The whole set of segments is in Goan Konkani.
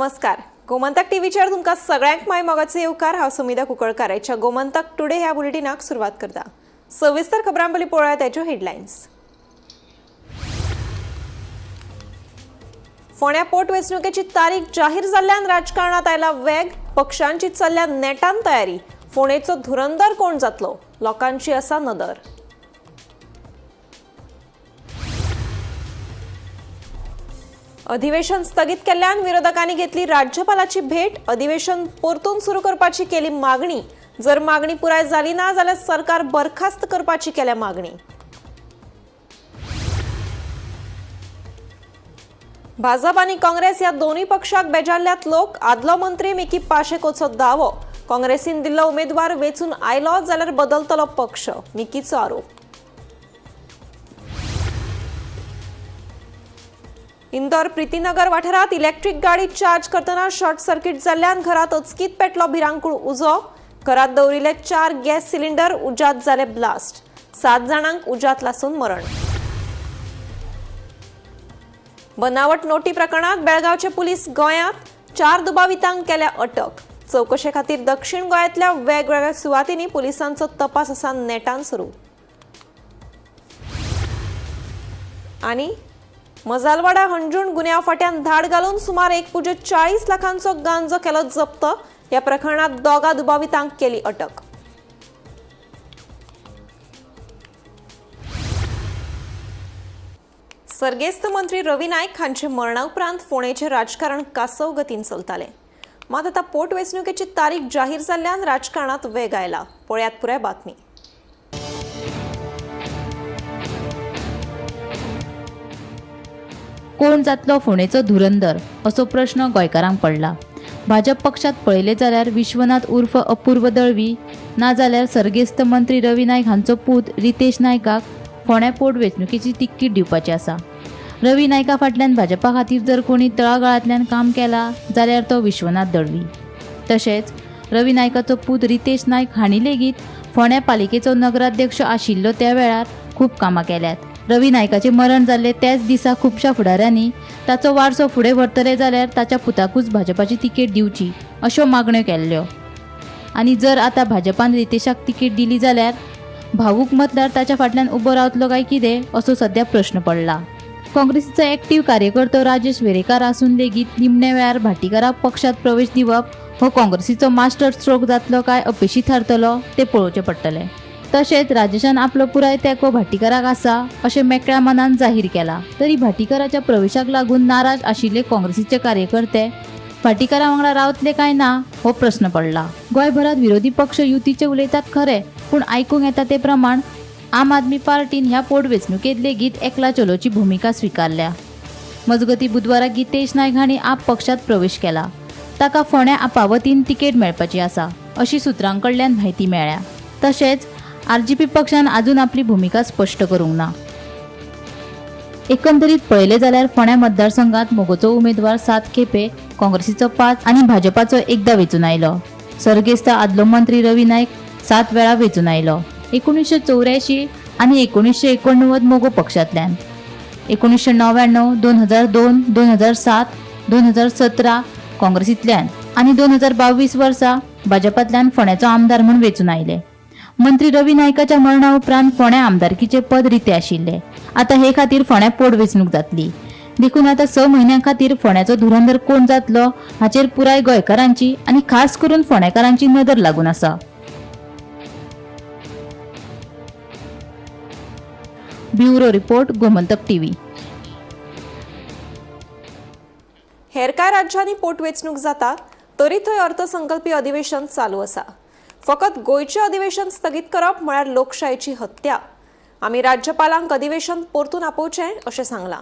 नमस्कार, गोमंतक टीव्हीचेर तुमकां सगळ्यांक माय मोगाचो येवकार. हांव सुमिधा कुंकळकार. आयच्या गोमंतक टुडे ह्या बुलेटिनाक सुरवात करता. सविस्तर खबरां पयलीं पळोवया त्याच्यो हेडलायन्स. फोंड्या पोटवेंचणुकेची तारीख जाहीर जाल्ल्यान राजकारणात आयला वेग. पक्षांची चल्ल्या नेटान तयारी. फोंडेचो धुरंदर कोण जातलो, लोकांची आसा नदर. अधिवेशन स्थगीत केल्ल्यान विरोधकांनी घेतली राज्यपालाची भेट. अधिवेशन परतून सुरू करपाची केली मागणी. जर मागणी पुराय जाली ना जाल्यार सरकार बरखास्त करपाची केल्या मागणी. भाजप आनी काँग्रेस ह्या दोनूय पक्षाक बेजारल्यात लोक. आदलो मंत्री मिकी पाशेकोचो दावो. काँग्रेसीन दिल्लो उमेदवार वेंचून आयलो जाल्यार बदलतलो पक्ष, मिकीचो आरोप. इंदोर प्रितीनगर वाठारात इलेक्ट्रीक गाडी चार्ज करतना शॉर्ट सर्किट जाल्ल्यान घरात अचकीत पेटलो भिरांकूळ उजो. घरात दवरिल्ले 4 गॅस सिलिंडर उज्यात जाले ब्लास्ट. 7 जाणांक उज्यात लासून मरण. बनावट नोटी प्रकरणात बेळगांवचे पुलीस गोंयांत 4 दुबावितांक केल्या अटक. चवकशे खातीर दक्षिण गोंयांतल्या वेगवेगळ्या सुवातींनी पुलिसांचो तपास आसा नेटान सुरू. आनी मजालवाडा हणजूण गुन्यांव फाट्यान धाड घालून सुमार 1.40 लाखांचो गांजो केलो जप्त. ह्या प्रकरणात 2 दुबावितांक केली अटक. सर्गेस्त मंत्री रवी नायक हांचे मरणा उपरांत फोंडेचें राजकारण कासव गतीन चलतालें. मात आतां पोटवेंचणुकेची तारीख जाहीर जाल्ल्यान राजकारणात वेग आयला. पळयात पुराय बातमी. कोण जातलो फोंडेचो धुरंदर असो प्रश्न गोंयकारांक पडला. भाजप पक्षांत पळयलें जाल्यार विश्वनाथ उर्फ अपूर्व दळवी, नाजाल्यार सर्गेस्त मंत्री रवी नायक हांचो पूत रितेश नायकाक फोंड्या पोटवेंचणुकेची तिकीट दिवपाची आसा. रवी नायका फाटल्यान भाजपा खातीर जर कोणी तळागाळांतल्यान काम केलां जाल्यार तो विश्वनाथ दळवी. तशेंच रवी नायकाचो पूत रितेश नायक हांणी लेगीत फोंड्या पालिकेचो नगराध्यक्ष आशिल्लो त्या वेळार खूब कामां केल्यात. रवी नायकाचें मरण जाल्लें त्याच दिसा खुबश्या फुडाऱ्यांनी ताचो वारसो फुडें व्हरतले जाल्यार ताच्या पुताकूच भाजपाची तिकेट दिवची अश्यो मागण्यो केल्ल्यो. आनी जर आतां भाजपान रितेशाक तिकेट दिली जाल्यार भावूक मतदार ताच्या फाटल्यान उबो रावतलो काय कितें असो सद्या प्रश्न पडला. काँग्रेसीचो एक्टीव कार्यकर्तो राजेश वेरेकार आसून लेगीत निमण्या वेळार भाटीकाराक पक्षांत प्रवेश दिवप हो काँग्रेसीचो मास्टर स्ट्रोक जातलो काय अपेशी थारतलो तें पळोवचें पडटलें. तशेंच राजेशान आपलो पुराय तेंको भाटीकाराक आसा अशें मेकळ्या मनान जाहीर केला. तरी भाटीकाराच्या प्रवेशाक लागून नाराज आशिल्ले काँग्रेसीचे कार्यकर्ते भाटीकारा वांगडा रावतले काय ना हो प्रश्न पडला. गोंयभरात विरोधी पक्ष युतीचे उलयतात खरे, पूण आयकूंक येता ते प्रमाण आम आदमी पार्टीन ह्या पोटवेंचणुकेंत लेगीत एकला चलोची भुमिका स्विकारल्या. मजगती बुधवारा गितेश नायक हांणी आप पक्षांत प्रवेश केला. ताका फोंड्या आपा वतीन तिकेट मेळपाची आसा अशी सुत्रां कडल्यान म्हायती मेळ्ळ्या. तशेंच आरजीपी पक्षान अजून आपली भुमिका स्पश्ट करूंक ना. एकंदरीत पळयलें जाल्यार फोंड्या मतदारसंघात मोगोचो उमेदवार 7 खेपे, काँग्रेसीचो 5 आनी भाजपाचो 1 वेंचून आयलो. सर्गेस्त आदलो मंत्री रवी नायक 7 वेळा वेंचून आयलो. 1984 आनी 1989 मोगो पक्षांतल्यान, 1999, 2002, 2007, 2017 काँग्रेसींतल्यान आनी 2022 वर्सा भाजपांतल्यान फोंड्याचो आमदार म्हूण वेंचून आयले. मंत्री रवी नायकाच्या मरणा उपरांत फोंड्या आमदारकीचें पद रितें आशिल्लें. आतां हे खातीर फोंड्या पोटवेंचणूक जातली. देखून आतां 6 म्हयन्यां खातीर फोंड्याचो धुरंदर कोण जातलो हाचेर पुराय गोंयकारांची आनी खास करून फोंडेकारांची नदर लागून आसा. Bureau report, Gomantak TV. हेर कांय राज्यांनी पोटवेंचणूक जाता तरी थंय अर्थसंकल्पी अधिवेशन चालू आसा. फकत गोंयचें अधिवेशन स्थगीत करप म्हळ्यार लोकशायेची हत्या. आमी राज्यपालांक अधिवेशन परतून आपोवचें अशें सांगलां,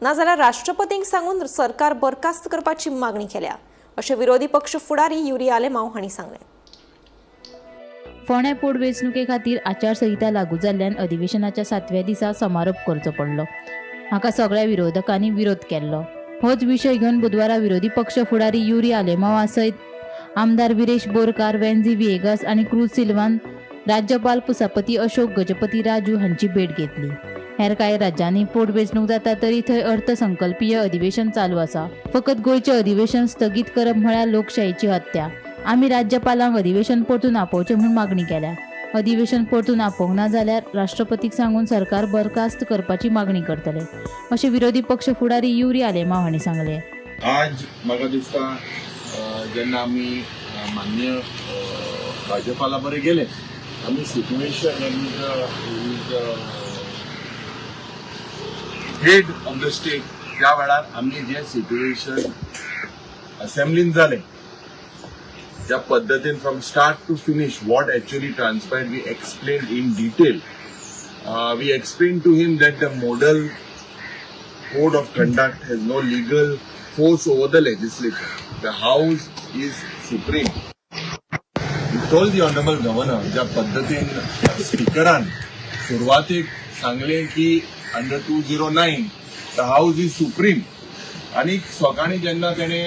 नाजाल्यार राष्ट्रपतींक सांगून सरकार बरखास्त करपाची मागणी केल्या अशें विरोधी पक्ष फुडारी युरी आलेमाव हांणी सांगलें. फोंड्या पोटवेंचणुके खातीर आचारसंहिता लागू जाल्ल्यान अधिवेशनाच्या 7व्या दिसा समारोप करचो पडलो. हाका सगळ्या विरोधकांनी विरोध केल्लो. होच विशय घेवन बुधवारा विरोधी पक्ष फुडारी युरी आलेमावा सयत आमदार विरेश बोरकार, वेन्झी व्हिएगस आनी क्रूज सिल्वान राज्यपाल पुसापती अशोक गजपती राजू हांची भेट घेतली. हेर कांय राज्यांनी पोटवेंचणूक जाता तरी थंय अर्थसंकल्पीय अधिवेशन चालू आसा. फकत गोंयचें अधिवेशन स्थगीत करप म्हळ्यार लोकशायेची हत्या. आमी राज्यपालांक अधिवेशन परतून आपोवचें म्हूण मागणी केल्या. अधिवेशन परतून आपोवंक ना जाल्यार राष्ट्रपतीक सांगून सरकार बरखास्त करपाची मागणी करतले, अशें विरोधी पक्ष फुडारी युरी आलेमांव हांणी सांगलें. आज म्हाका दिसता जेन्ना आमी माननीय राज्यपाला बरें गेले, आमी situation is head of the state, त्या वेळार आमी जें सिट्युएशन असेंब्लीन जालें त्या पद्दतीन from start to finish what actually transpired we explain in detail. We explain to him that the model code of conduct has no legal force over the legislature. The house is supreme. We told the honorable governor, ज्या पद्दतीन स्पीकरान सुरवातेक सांगलें की under 209 the house is supreme, आनी सकाळीं जेन्ना तेणें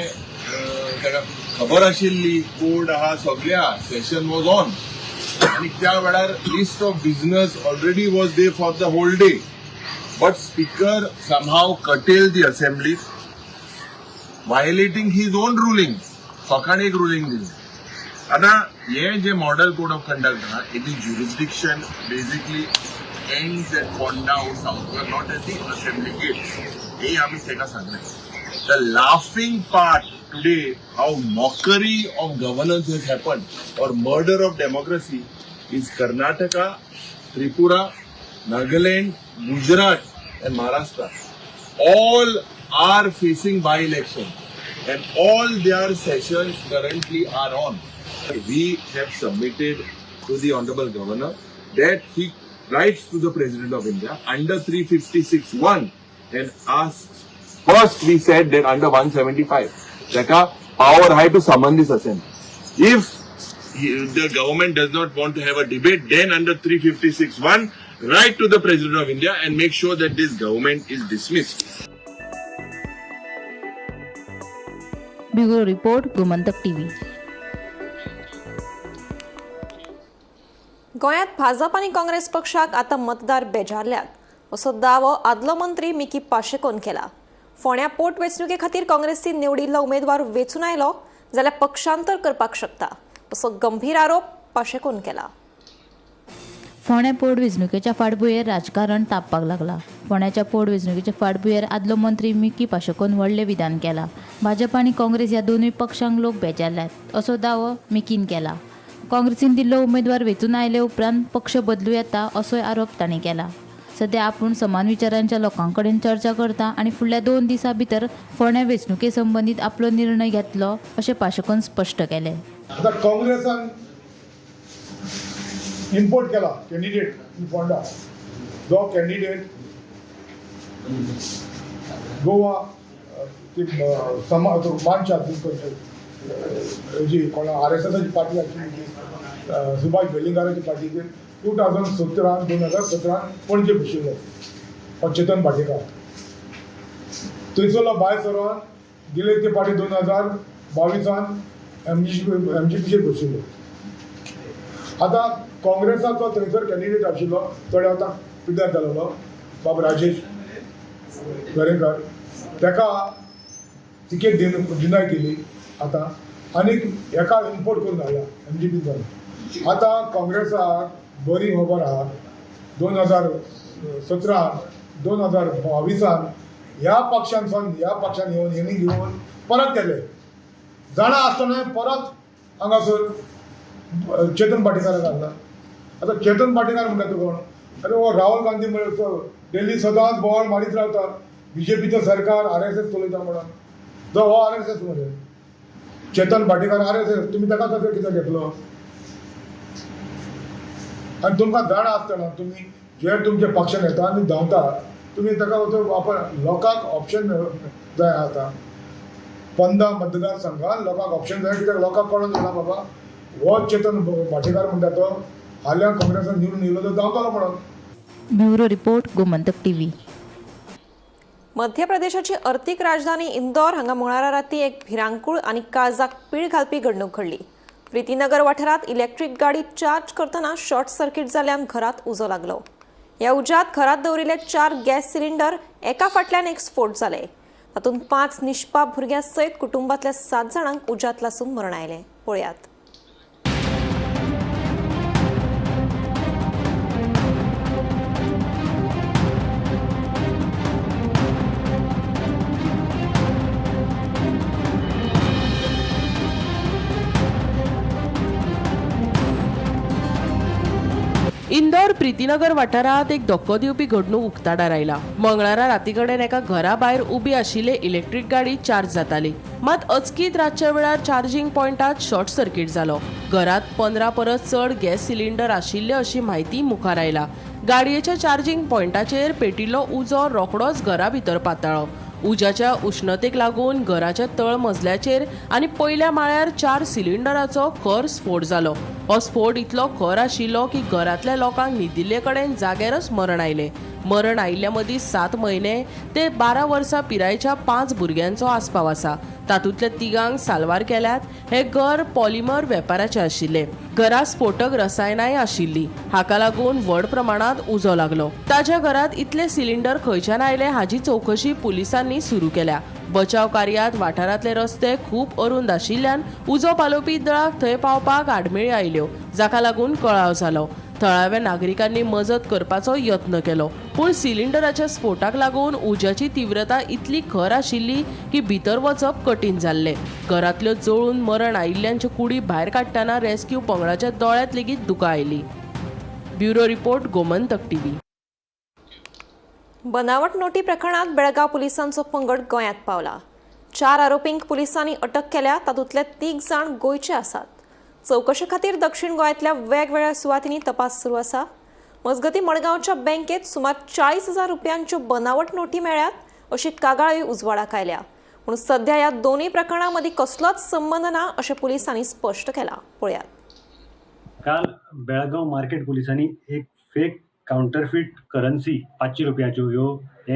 ताका खबर आशिल्ली कोड आहा सगळें आहा, सेशन वॉज ऑन, आनी त्या वेळार list of business already was there for the whole day, but speaker somehow curtailed the assembly, violating his own ruling. सकाळी एक रुलींग दिली. आतां हें जे मॉडल कोड ऑफ कंडक्ट आहा, it is jurisdiction basically ends at Ponda or South Goa, not at the assembly gate. हे आमी ताका सांगलें. The laughing part today, how mockery of governance has happened or murder of democracy, is Karnataka, Tripura, Nagaland, Gujarat and Maharashtra all are facing by-election and all their sessions currently are on. We have submitted to the Honorable Governor that he writes to the President of India under 356(1) and asks. First we said that under 175, ताका power high to summon this assembly. If the government does not want to have a debate, then under 356(1), write to the President of India and make sure that this government is dismissed. Bureau report, Gomantak TV. गोंयांत भाजप आनी काँग्रेस पक्षाक आतां मतदार बेजारल्यात असो दावो आदलो मंत्री मिकी पाशेकोन केला. फोंड्या पोटवेंचणुके खातीर काँग्रेसीन निवडिल्लो उमेदवार वेंचून आयलो जाल्यार पक्षांतर करपाक शकता असो गंभीर आरोप पाशेकोन केला. फोंड्या पोटवेंचणुकेच्या फाटभुंयेर राजकारण तापपाक लागला. फोंड्याच्या पोटवेंचणुकेच्या फाटभुंयेर आदलो मंत्री मिकी पाशेकोन व्हडलें विधान केलां. भाजप आनी काँग्रेस ह्या दोनूय पक्षांक लोक बेजारल्यात असो दावो मिकीन केला. काँग्रेसीन दिल्लो उमेदवार वेंचून आयले उपरांत पक्ष बदलूं येता असोय आरोप तांणी केला. सध्या आपूण समान विचारांच्या लोकां कडेन चर्चा करता आनी फुडल्या 2 दिसां भितर फोंड्या वेंचणुके संबंदीत आपलो निर्णय घेतलो अशें पाशेकोन स्पश्ट केलें. आतां काँग्रेसान इम्पोर्ट केला कॅन्डिडेट फोंडा, जो कॅन्डिडेट गोवा समाज मानच्या जी कोण आर एस एसाची पार्टी आशिल्ली, सुभाष वेलिंगकाराची पार्टी, 2017 2017 पणजे बशिल्लो हो चेतन भाटीकार. थंयसरलो भायर सरोन गेले ते पार्टी 2022 एमजीपीचेर बशिल्लो. आतां काँग्रेसाचो थंयसर कॅन्डिडेट आशिल्लो, थोडे आतां पिड्ड्यार जालेलो बाब राजेश वेरेंकर, ताका तिकेट डिनाय केली. आतां आनीक हेका इम्पोर्ट करून हाडला एमजीपींतल्यान. आतां काँग्रेसाक बरी खबर आहा, 2017 2022 ह्या पक्षान ह्या पक्षान येवन हेणी घेवन परत गेले. जाणा आसतना परत हांगासर चेतन भाटीकाराक हाडला. आतां चेतन भाटीकार म्हणटा तो कोण? अरे हो राहुल गांधी म्हणल्यार डेली सदांच बोवाळ मारीत रावता, बीजेपीचो सरकार आरएसएस चलयता म्हणून. जो हो आरएसएस मरे चेतन भाटीकार आरएसएस, तुमी ताका कसो कित्याक घेतलो? आनी तुमकां जाणा आसतना तुमी जे तुमच्या पक्षान येता आनी धांवता, तुमी ताका वापर. लोकांक ऑप्शन जाय. आतां पोंदा मतदारसंघान लोकांक ऑप्शन जाय, कित्याक लोकांक कळोन जाणा बाबा हो चेतन भाटीकार म्हणटा तो हाल्यां काँग्रेसान निवडून येयलो तो धांवतलो म्हणून. Bureau report, Gomantak TV. मध्य प्रदेशाची अर्थीक राजधानी इंदौर हांगा मंगळारा राती एक भिरांकूळ आनी काळजाक पीळ घालपी घडणूक घडली. प्रितीनगर वाठारांत इलेक्ट्रीक गाडी चार्ज करतना शॉर्ट सर्किट जाल्ल्यान घरात उजो लागलो. ह्या उज्यांत घरांत दवरिल्ले 4 गॅस सिलिंडर एका फाटल्यान एक स्फोट जाले. तातूंत 5 निष्पाप भुरग्यां सयत कुटुंबांतल्या 7 जाणांक उज्यांत लासून मरण आयलें. पळयात. इंदोर प्रीतीनगर वाठारांत एक धक्को दिवपी घडणूक उक्ताडार आयला. मंगळारा राती कडेन एका घरा भायर उबी आशिल्ली इलेक्ट्रीक गाडी चार्ज जाताली. मात अचकीत रातच्या वेळार चार्जिंग पॉयंटात शॉर्ट सर्किट जालो. घरात 15 परस चड गॅस सिलिंडर आशिल्ले अशी म्हायती मुखार आयला. गाडयेच्या चार्जिंग पॉयंटाचेर पेटिल्लो उजो रोखडोच घरा भितर पातळ्ळो. उज्याच्या उश्णतेक लागून घराच्या तळमजल्याचेर आनी पयल्या माळ्यार 4 सिलिंडराचो खर स्फोट जालो. हो स्फोट इतलो खर आशिल्लो की घरांतल्या लोकांक न्हिदिल्ले कडेन जाग्यारच मरण आयलें. मरण आयिल्ल्या मदीं 7 म्हयने ते 12 वर्सां पिरायेच्या 5 भुरग्यांचो आस्पाव आसा. तातूंतल्या 3 साल्वार केल्यात. हे घर पॉलिमर वेपाराचें आशिल्लें. घरांत स्फोटक रसायनांय आशिल्लीं. हाका लागून व्हड प्रमाणांत उजो लागलो. ताच्या घरांत इतले सिलिंडर खंयच्यान आयले हाची चवकशी पुलिसांनी सुरू केल्या. बचाव कार्यात वाठारांतले रस्ते खूब अरुंद आशिल्ल्यान उजो पालोवपी दळाक थंय पावपाक आडमेळी आयल्यो, जाका लागून कळाव जालो. थळाव्या नागरिकांनी मजत करपाचो यत्न केलो, पूण सिलिंडराच्या स्फोटाक लागून उज्याची तीव्रता इतली खर आशिल्ली की भितर वचप कठीण जाल्लें. घरांतल्यो जळून मरण आयिल्ल्यांच्यो कुडी भायर काडटना रेस्क्यू पंगडाच्या दोळ्यांत लेगीत दुकां आयलीं. Bureau report, Gomantak TV. बनावट नोटी प्रकरणात बेळगांव पुलिसांचो पंगड गोंयांत पावला. 4 आरोपींक पुलिसांनी अटक केल्या. तातूंतले 3 जाण गोंयचे आसात. चवकशे खातीर दक्षिण गोंयांतल्या वेगवेगळ्या सुवातींनी तपास सुरू आसा. मजगतीं मडगांवच्या बँकेत सुमार 40,000 रुपयांच्यो बनावट नोटी मेळ्ळ्यात अशी कागाळूय उजवाडाक आयल्या. पूण सध्या ह्या दोनूय प्रकरणां मदीं कसलोच संबंद ना अशें पुलिसांनी स्पश्ट केलां. पळयात. काल बेळगांव मार्केट पुलिसांनी एक फेक काउंटरफीट करन्सी 500 रुपयाच्यो ह्यो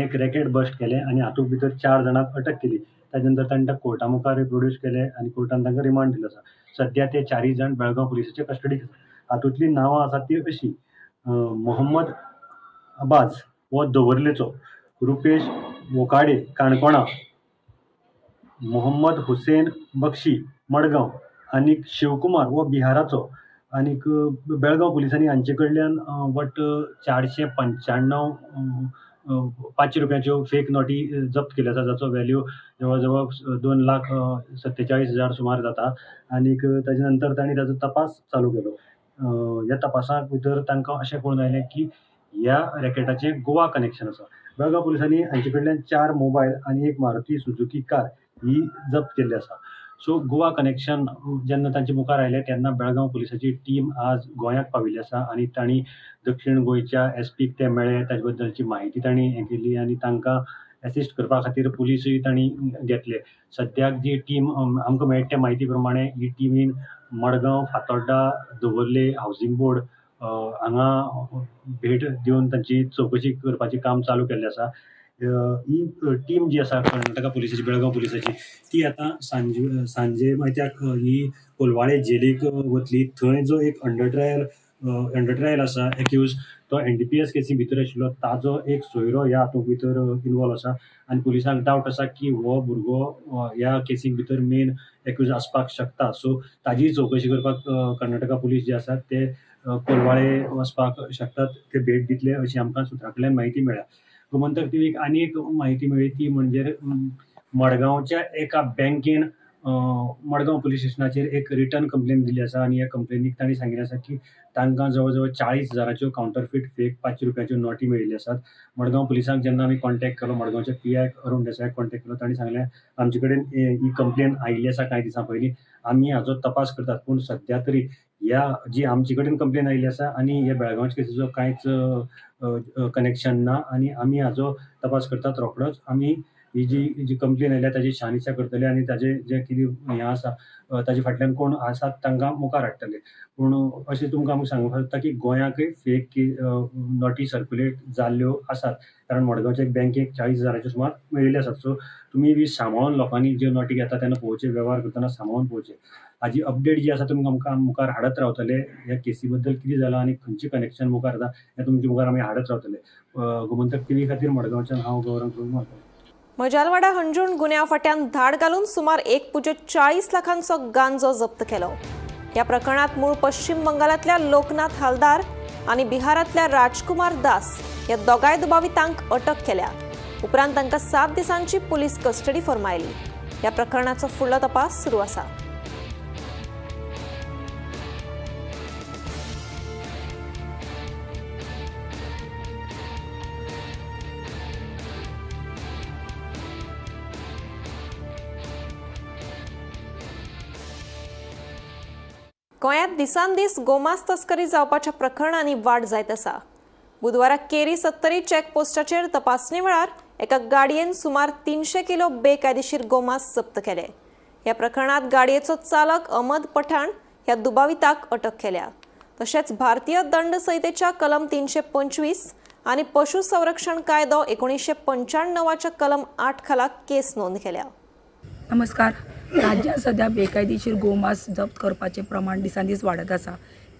एक रॅकेट बस्ट केलें आनी हातूंत भितर 4 जाणांक अटक केली. ताजे नंतर तांकां कोर्टा मुखार प्रोड्यूस केले आनी कोर्टान तांकां रिमांड दिलो आसा. सद्या ते 4 जाण बेळगांव पुलिसाच्या कस्टडीक आसा. हातूंतलीं नांवां आसात ती अशीं: मोहम्मद अबाज हो दवर्लेचो, रुपेश वोकाडे काणकोणा, मोहम्मद हुसेन बक्षी मडगांव आनी शिवकुमार हो बिहाराचो. आनीक बेळगांव पुलिसांनी हांचे कडल्यान वट्ट 495 500 रुपयाच्यो फेक नोटी जप्त केल्यो आसा, जाचो व्हॅल्यू जवळ जवळ 2,47,000 सुमार जाता. आनीक ताजे नंतर तांणी ताजो तपास चालू केलो. ह्या तपासाक भितर तांकां अशें कळून आयलें की ह्या रॅकेटाचें गोवा कनेक्शन आसा. बेळगांव पुलिसांनी हांचे कडल्यान 4 मोबायल आनी एक मारुती सुझुकी कार ही जप्त केल्ली आसा. सो गोवा कनेक्शन जेन्ना तांचे मुखार आयलें तेन्ना बेळगांव पुलिसाची टीम आज गोंयांत पाविल्ली आसा आनी तांणी दक्षिण गोंयच्या एस पीक ते मेळ्ळे, ताजे बद्दलची म्हायती तांणी हें केली आनी तांकां एसिस्ट करपा खातीर पुलिसूय तांणी घेतले. सद्याक जी टीम आमकां मेळटा त्या म्हायती प्रमाणे ही टिमीन मडगांव, फातोड्डा, दवर्ले हावजींग बोर्ड हांगा भेट दिवन तांची चवकशी करपाचें काम चालू केल्लें आसा. ही टीम जी आसा कर्नाटका पुलिसाची, बेळगांव पुलिसाची, ती आतां सांजे मायत्याक ही कोलवाळे जेलीक वतली. थंय जो एक अंडर ट्रायल आसा एक्यूज, तो NDPS केसी भितर आशिल्लो, ताजो एक सोयरो ह्या हातूंत भितर इनवॉल्व आसा आनी पुलिसांक डावट आसा की हो भुरगो ह्या केसीक भितर मेन एक्यूज आसपाक शकता. सो ताजी चवकशी करपाक कर्नाटका पुलीस जे आसात ते कोलवाळे वचपाक शकतात, ते भेट दितले अशी आमकां सुत्रां कडल्यान म्हायती मेळ्ळ्या. गोमंतक टिवीक आनी एक म्हायती मेळ्ळी ती म्हणजे मडगांवच्या एका बँकेन मडगांव पुलीस स्टेशनाचेर एक रिटर्न कंप्लेन दिली आसा आनी ह्या कंप्लेनीक तांणी सांगिल्लें आसा की तांकां जवळ जवळ 40,000च्यो काउंटरफीट फेक 500 रुपयाच्यो नोटी मेळिल्ल्यो आसात. मडगांव पुलिसांक जेन्ना आमी कॉन्टेक्ट केलो, मडगांवच्या पी I Arun देसायाक कॉन्टेक्ट केलो, तांणी सांगलें आमचे कडेन ही कंप्लेन आयिल्ली आसा कांय दिसां पयलीं, आमी हाजो तपास करतात, पूण सद्या तरी ह्या जी आमचे कडेन कंप्लेन आयिल्ली आसा आनी ह्या बेळगांवच्या केसीचो कांयच कनेक्शन ना आनी आमी हाजो तपास करतात. रोखडोच आमी ही जी जी कंप्लेन आयल्या ताजी शहानिशा करतले आनी ताजे जे कितें हें आसा ताजे फाटल्यान कोण आसात तांकां मुखार हाडटले. पूण अशें तुमकां आमी सांगूंक सोदता की गोंयांकय फेक नोटी सर्कुलेट जाल्ल्यो आसात, कारण मडगांवच्या बँकेक 40,000च्यो सुमार मेळिल्ल्यो आसात. सो तुमी बी सांबाळून लोकांनी ज्यो नोटी घेता तेन्ना पळोवचे, वेव्हार करतना सांबाळून पळोवचे. हाजी अपडेट जी आसा तुमकां आमकां मुखार हाडत रावतले. ह्या केसी बद्दल कितें जालां आनी खंयचें कनेक्शन मुखार जाता हें तुमच्या मुखार आमी हाडत रावतले. गोमंतक टीव्ही खातीर मडगांवच्यान हांव गौरव प्रभू. मजालवाडा हणजूण गुन्यांव फाट्यान धाड घालून सुमार 1.40 लाखांचो गांजो जप्त केलो. ह्या प्रकरणात मूळ पश्चिम बंगालांतल्या लोकनाथ हालदार आनी बिहारांतल्या राजकुमार दास ह्या दोगांय दुबावितांक अटक केल्या. उपरांत तांकां 7 दिसांची पुलीस कस्टडी फर्मायली. ह्या प्रकरणाचो फुडलो तपास सुरू आसा. गोंयांत दिसान दीस गोमांस तस्करी जावपाच्या प्रकरणांनी वाड जायत आसा. बुधवारा केरी सत्तरी चेकपोस्टाचेर तपासणे वेळार एका गाडयेन सुमार 300 किलो बेकायदेशीर गोमांस जप्त केले. ह्या प्रकरणात गाडयेचो चालक अहमद पठाण ह्या दुबाविताक अटक केल्या. तशेंच भारतीय दंड संहितेच्या कलम 325 आनी पशु संरक्षण कायदो 1995च्या कलम 8 खाला केस नोंद केल्या. नमस्कार. राज्यात सध्या बेकायदेशीर गोमांस जप्त करपाचें प्रमाण दिसान दीस वाडत आसा.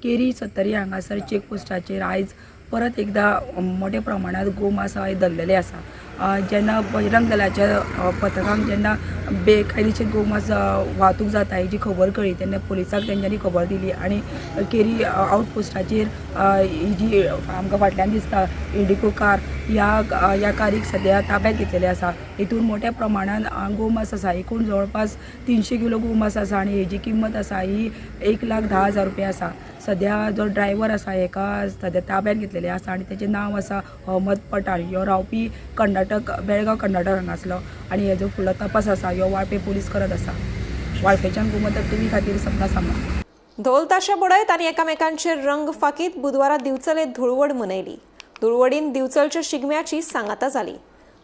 केरी सत्तरी हांगासर चेकपोस्टाचेर आयज परत एकदां मोठ्या प्रमाणात गोमांस धरलेले आसा. जेन्ना बजरंग दलाच्या पथकांक जेन्ना बेकायदेशीर गोमांस वाहतूक जाता हेजी खबर कळ्ळी तेन्ना पुलिसांक तेंच्यांनी खबर दिली आनी केरी आउटपोस्टाचेर ही जी आमकां फाटल्यान दिसता इंडिगो कार ह्या कारीक सद्या ताब्यात घेतलेले आसा. हितून मोठ्या प्रमाणान गोमांस आसा. एकूण जवळपास 300 किलो गोमांस आसा आनी हेजी किंमत आसा ही 1,10,000 रुपया आसा. सद्या जो ड्रायव्हर आसा हेका सद्या ताब्यात घेतलेले आसा आनी तेचें नांव आसा अहमद पठाण. ह्यो रावपी कर्नाटक, बेळगांव कर्नाटक हांगासलो आनी हेजो फुडलो तपास आसा ह्यो वाळपे पुलीस करत आसा. वाळपेच्यान गोमंतक टीव्ही खातीर सपना सामंत. धोल ताशे बडयत आनी एकामेकांचेर रंग फाकीत बुधवारा दिवचले धुळवड मनयली. धुळवडीन दिवचलच्या शिगम्याची सांगाता जाली.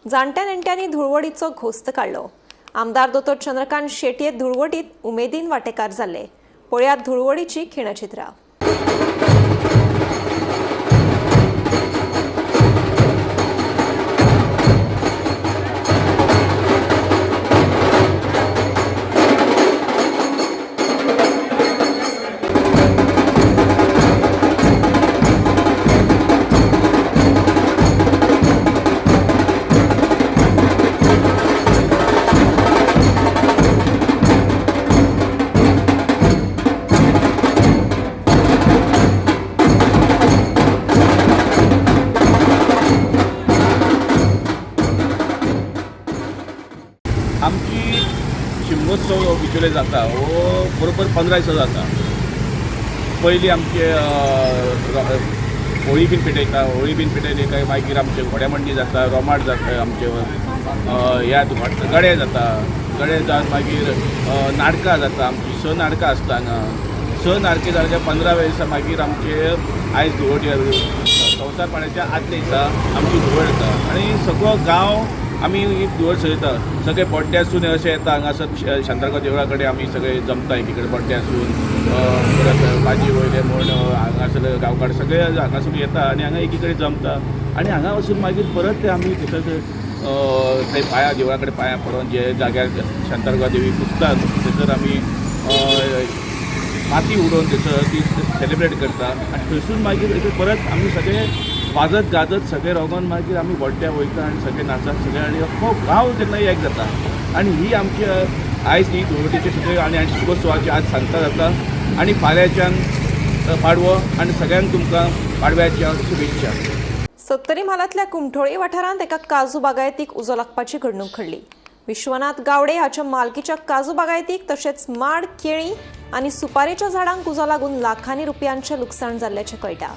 जाणट्या नेणट्यांनी धुळवडीचो घोस्त काडलो. आमदार दोतोर चंद्रकांत शेटये धुळवडीत उमेदीन वांटेकार जाल्ले. पळयात धुळवडीची खिणचित्रां. आमची शिमगोत्सव बिचोले जाता हो बरोबर 15 दिसां जाता. पयलीं आमचे होळी बीन पेटयता. होळी बीन पेटयली काय मागीर आमचे घोड्यामंडी जाता, रोमाट जाता, आमचे ह्या गडे जाता. गडे जावन मागीर नाटकां जाता. आमची 6 नाटकां आसता हांगा. 6 नाटकां जाल्या काय 15व्या दिसा मागीर आमचे आयज धुळवट संवसार पाण्याच्या आदल्या दिसा आमची धुळवट जाता आनी सगळो गांव आमी एक धुळवट सजयता. सगळे बोड्ड्यासून अशें येता हांगासर शांतादुर्गा देवळा कडेन आमी सगळे जमता एकी कडेन बोड्ड्यासून परत भाजी वयले म्हूण हांगासर गांवकार सगळे हांगासून येता आनी हांगा एकी कडेन जमता आनी हांगा वचून मागीर परत ते आमी थंयसर थंय पांयां देवळा कडेन पांयां पडोन जे जाग्यार शांतादुर्गा देवी पुजतात थंयसर आमी माती उडोवन थंयसर ती सेलिब्रेट करता आनी थंयसून मागीर परत आमी सगळे वाजत गाजत सगळे रोगोन मागीर आमी बोड्ड्या वयता आनी सगळे नाचत सगळे आनी अख्खो गांव तेन्ना एक जाता. आनी ही आमची आयज ही धुळवटीची सगळे आनी शिगमोत्सवाची आज सांगता जाता आनी फाल्यांच्यान पाडवो आनी सगळ्यांक तुमकां पाडव्याच्या शुभेच्छा. सत्तरी म्हालांतल्या कुमठोळी वाठारांत एका काजू बागायतीक उजो लागपाची घडणूक घडली. विश्वनाथ गावडे हाच्या मालकीच्या काजू बागायतीक तशेंच माड, केळी आनी सुपारेच्या झाडांक उजो लागून लाखांनी रुपयांचें लुकसाण जाल्ल्याचें कळटा.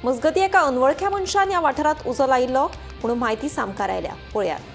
मजगती एका अनवळख्या मनशान ह्या वाठारांत उजो लायिल्लो म्हणून म्हायती सामकार आयल्या. पळयात.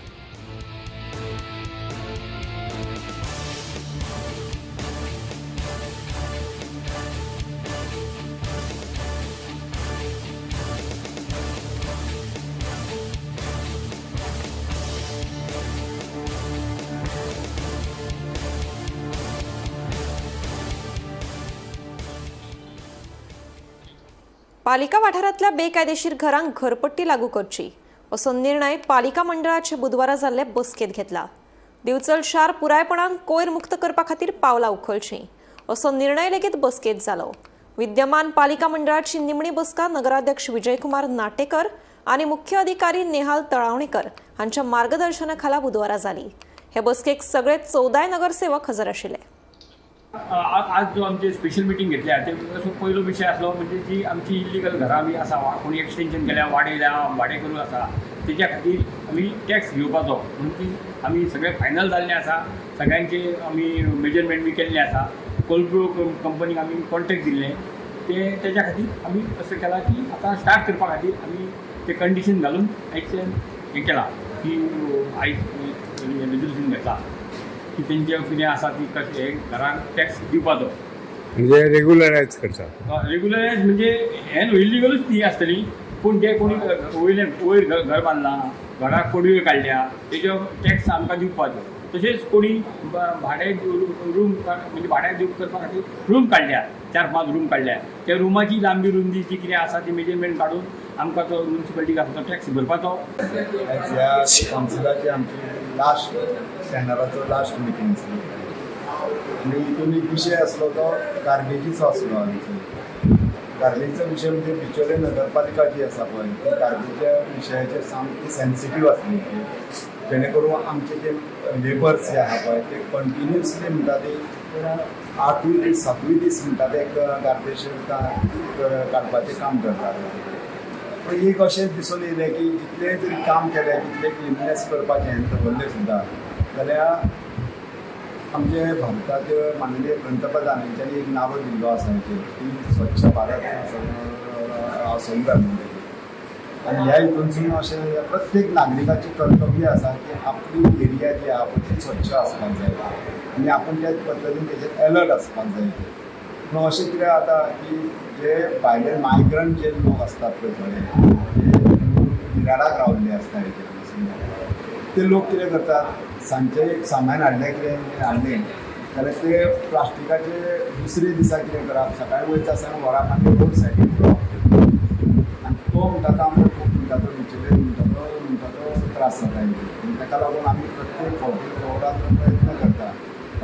पालिका वाठारांतल्या बेकायदेशीर घरांक घरपट्टी लागू करची असो निर्णय पालिका मंडळाचे बुधवारा जाल्ले बसकेंत घेतला. दिवचल शार पुरायपणान कोयर मुक्त करपा खातीर पावलां उखलचीं असो निर्णय लेगीत बसकेत जालो. विद्यमान पालिका मंडळाची निमणी बसका नगराध्यक्ष विजयकुमार नाटेकर आणि मुख्य अधिकारी नेहाल तळावणेकर हांच्या मार्गदर्शनाखाला बुधवारा जाली. हे बसकेक सगळे 14 नगरसेवक हजर आशिल्ले. आज जो आमचे स्पेशल मिटींग घेतल्या ते पयलो विशय आसलो म्हणजे जी आमची इल्लिगल घरां बी आसा, कोणी एक्सटेंशन केल्या, वाडयल्या, भाडें करून आसा, तेच्या खातीर आमी टॅक्स घेवपाचो म्हणून ती आमी सगळें फायनल जाल्लें आसा. सगळ्यांचे आमी मेजरमेंट बी केल्लें आसा. कोलब्रो कंपनीक आमी कॉन्ट्रेक्ट दिल्लें, ते तेच्या खातीर आमी अशें केलां की आतां स्टार्ट करपा खातीर आमी ते कंडिशन घालून आयच्यान हें केलां की आयज रेजोल्युशन घेतलां की तेंचे कितें आसा ती कशें घरांक टॅक्स दिवपाचो, म्हणजे रेग्युलरायज करता. रेग्युलरायज म्हणजे हें न्हू, इल्लिगलूच ती आसतली, पूण जे कोणी वयले वयर घर बांदलां, घराक पडव्यो काडल्या, तेजो टॅक्स आमकां दिवपाचो. तशेंच कोणी भाडें रूम म्हणजे भाड्याक दिवप करपा खातीर रूम काडल्या, 4-5 रूम काडल्या, त्या रुमाची लांबी रुंदी जी कितें आसा ती मेजरमेंट काडून आमकां तो म्युनिसिपालिटीक आसा तो टॅक्स भरपाचो. ह्या कावन्सिलाची आमची लास्ट स्टँडर्डाचो लास्ट मिटींग आसली आनी हितून एक विशय आसलो तो गार्बेजीचो आसलो. आमचो गार्बेजीचो विशय म्हणजे बिचोले नगरपालिका जी आसा पळय ती गार्बेजच्या विशयाचेर सामकी सेन्सिटीव आसली, जेणे करून आमचे जे लेबर्स जे आहा पळय ते कंटिन्युअसली म्हणटा ते 8वीं दीस 7वीं दीस म्हणटा ते गार्बेज काडपाचें काम करतात. पूण एक अशें दिसून येयलें की जितलें जरी काम केलें, जितलें क्लिननेस करपाचें हें दवरलें सुद्दां जाल्यार आमचे भारताचे माननीय पंतप्रधान हेंच्यांनी एक नारो दिल्लो आसा हेचेर की स्वच्छ भारत आसूंक जाय म्हणून. आनी ह्या हितूनसून अशें प्रत्येक नागरिकाचें कर्तव्य आसा की आपली एरिया जी आहा पळय ती स्वच्छ आसपाक जाय आनी आपूण त्या पद्दतीन तेजेर एलर्ट आसपाक जाय. पूण अशें कितें जाता की जे भायले मायग्रंट जे लोक आसतात पळय थोडे जे बिराडाक रावल्ले आसता हेजेर ते लोक कितें करतात, सांजचें एक सामान हाडलें कितें हाडलें जाल्यार ते प्लास्टिकाचे दुसरे दिसा कितें करप, सकाळीं वयता आसतना व्हरप आनी रोड सायडीन उडोवप. आनी तो म्हणटा तो आमकां खूब म्हणटा तो बिचोले म्हणटा तो त्रास जाता हेजेर. ताका लागून आमी प्रत्येक फावटी रोडार प्रयत्न करता,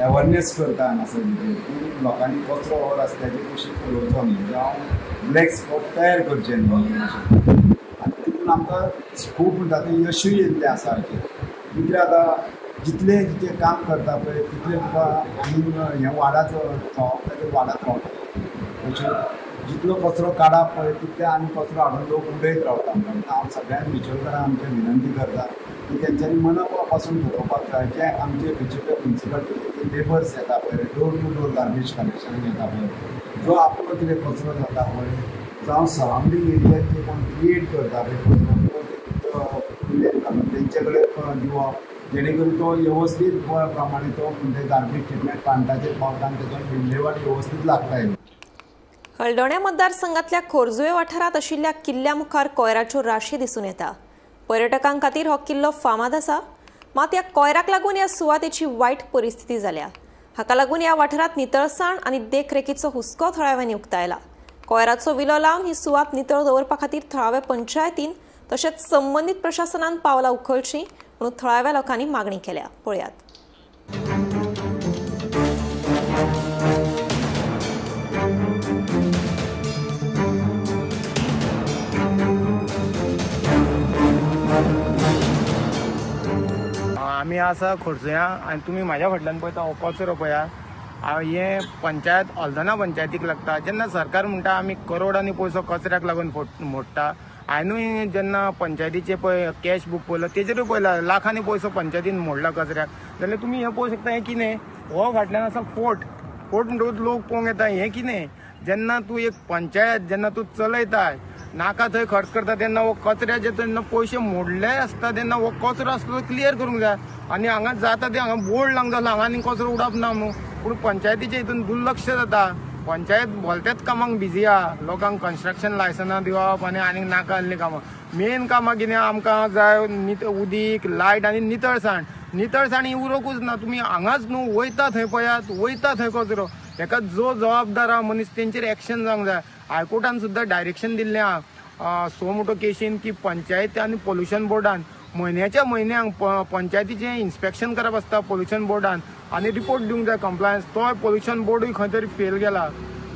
एवरनेस करता हांगासर की लोकांनी कचरो हो रस्त्याचे कुशीक उडोवचो न्ही, जावं ब्लॅक स्पॉट तयार करचे न्ही. आनी तितून आमकां खूब म्हणटा तें यशूय येयल्लें आसा हाचेर. कित्याक आतां जितलें जितलें काम करता पळय तितलें तुका आनी हें वाडत ताजेर वाडत रावता. अशें जितलो कचरो काडप पळय तितलें आनी कचरो हाडून लोक उडयत रावता. हांव सगळ्यांक बिचोलकारांक आमचें विनंती करता की तेंच्यांनी मना पासून ठरोवपाक जाय जे आमचे बिचोले म्युनिसिपालिटीचे लेबर्स येता पळय, door to door garbage collection येता पळय, जो आपलो कितें कचरो जाता पळय जावं सरावंडींग एरियात जे कोण क्रिएट करता पळय कचरो तो घालून तेंचे कडेन दिवप, जेणे करून तो वेवस्थीत प्रमाणे तो म्हणजे गार्बेज ट्रिटमेंट प्लांटाचेर पावता आनी तेजो विल्हेवाट वेवस्थीत लागता. हळदोण्या मतदारसंघातल्या खोर्जुवे वाठारांत आशिल्ल्या किल्ल्या मुखार कोयराच्यो राशी दिसून येता. पर्यटकां खातीर हो किल्लो फामाद आसा, मात ह्या कोयराक लागून ह्या सुवातेची वायट परिस्थिती जाल्या. हाका लागून ह्या वाठारांत नितळसाण आनी देखरेखीचो हुस्को थळाव्यांनी उक्तायला. कोयराचो विलो लावन ही सुवात नितळ दवरपा खातीर थळाव्या पंचायतीन तशेंच संबंदीत प्रशासनान पावलां उखलचीं म्हणून थळाव्या लोकांनी मागणी केल्या. पळयात. आमी आसा खोर्जुया आनी तुमी म्हाज्या फाटल्यान पळयता हो कचरो पळया. हें पंचायत हळदोणा पंचायतीक लागता. जेन्ना सरकार म्हणटा आमी करोडांनी पयसो कचऱ्याक लागून मोडटा, हांवेनूय जेन्ना पंचायतीचे पळय कॅश बूक पळयलो तेजेरूय पळयला लाखांनी पयसो पंचायतीन मोडला कचऱ्याक. जाल्यार तुमी हें पळोवंक शकता हें कितें, हो फाटल्यान आसा फोर्ट, फोर्ट म्हणटकूच लोक पळोवंक येता. हें कितें, जेन्ना तूं एक पंचायत जेन्ना तूं चलयता नाका थंय खर्च करता तेन्ना हो कचऱ्याचे तेन्ना पयशे मोडले आसता तेन्ना हो कचरो आसता तो क्लियर करूंक जाय. आनी हांगा जाता ते हांगा बोर्ड लावंक जालो हांगा आनी कचरो उडप ना म्हणून, पूण पंचायतीचे हितून दुर्लक्ष जाता. पंचायत भलत्याच कामांक बिजी आहा, लोकांक कन्स्ट्रक्शन लायसनां दिवप आनी आनीक नाका आसलीं कामां. मेन कामां कितें आमकां जाय उदीक, लायट आनी नितळसाण. नितळसाण ही उरोकूच ना. तुमी हांगाच न्हू वयता थंय पळयात, वयता थंय कचरो. हेका जो जबाबदार आहा मनीस तेंचेर एक्शन जावंक जाय. हायकोर्टान सुद्दां डायरेक्शन दिल्लें आहा सो मोटो केशीन की पंचायत आनी पोल्युशन बोर्डान म्हयन्याच्या म्हयन्यांक पंचायतीचें इन्स्पेक्शन करप आसता पोल्युशन बोर्डान आनी रिपोर्ट दिवंक जाय कंप्लायन्स. तो पोल्युशन बोर्डूय खंय तरी फेल गेला.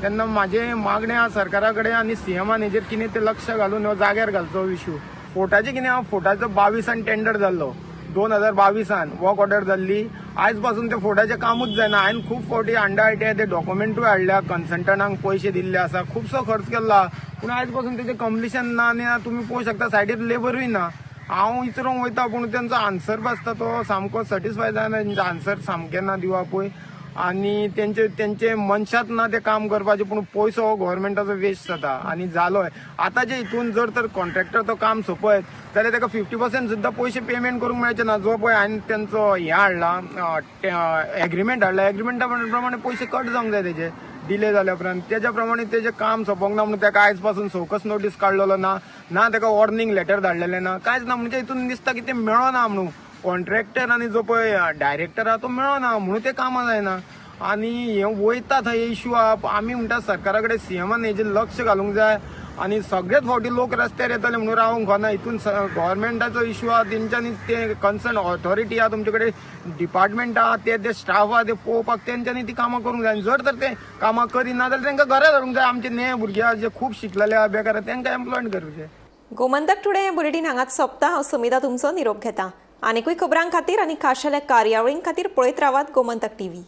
तेन्ना म्हाजें मागणें आहा सरकारा कडेन आनी सीएमान हेजेर कितें तें लक्ष घालून हो जाग्यार घालचो इशू. फोर्टाचें कितें आहा, फोर्टाचो 22 टेंडर जाल्लो, 2022 वर्क ऑर्डर जाल्ली. आयज पासून ते फोर्टाचें कामूच जायना. हांवें खूब फावटी हांडा आयटीआय ते डॉक्युमेंटूय हाडल्या, कन्सल्टंटांक पयशे दिल्ले आसा, खुबसो खर्च केल्लो, पूण आयज पासून तेजें कंप्लिशन ना. आनी तुमी पळोवंक शकता सायडीर लेबरूय ना. हांव विचारूंक वयता पूण तेंचो आन्सर आसता तो सामको सॅटिस्फाय जायना, तेंचो आन्सर सामकें ना दिवपूय आनी तेंचे तेंचे मनशांत ना तें काम करपाचें. पूण पयसो हो गव्हर्मेंटाचो वेस्ट जाता आनी जालोय. आतांच्या हितून जर तर कॉन्ट्रॅक्टर तो काम सोंपयत जाल्यार ताका 50% सुद्दां पयशे पेमेंट करूंक मेळचे ना. जो पळय हांवें तेंचो हें हाडला, एग्रीमेंट हाडला, एग्रीमेंटा प्रमाणे पयशे कट जावंक जाय तेजे डिले जाल्या उपरांत. तेज्या प्रमाणे तेजें काम सोंपोंक ना म्हणून ताका आयज पासून शोकॉज नोटीस काडलेलो ना, ना ताका वॉर्निंग लेटर धाडलेलें ना, कांयच ना. म्हणजे हितून दिसता की तें मेळना म्हणून कॉन्ट्रॅक्टर आनी जो पळय डायरेक्टर आहा तो मेळना म्हणून तें कामां जायना. आनी हें वयता थंय इशू आहा. आमी म्हणटा सरकारा कडेन सीएमान हेजेर लक्ष घालूंक जाय आनी सगळेच फावटी लोक रस्त्यार येतले म्हणून रावंक फावना. हितून गव्हर्मेंटाचो इशू आहा, तेंच्यांनी ते कन्सर्न ऑथॉरिटी आहा, तुमचे कडेन डिपार्टमेंट आहा, ते जे स्टाफ आहा ते पळोवपाक तेंच्यांनी ती कामां करूंक जाय. आनी जर तर ते कामां करिना जाल्यार तांकां घरा धाडूंक जाय. आमचे ने भुरगे आहा जे खूब शिकलेले आहा, बेकार आहा, तांकां एम्प्लॉयड करचें. गोमंतक टुडे हें बुलेटीन हांगाच सोंपता. हांव समिता तुमचो निरोप घेता. आनिकूय खबरां खातीर आनी खाशेल्या कार्यावळीं खातीर पळयत रावात गोमंतक टीव्ही.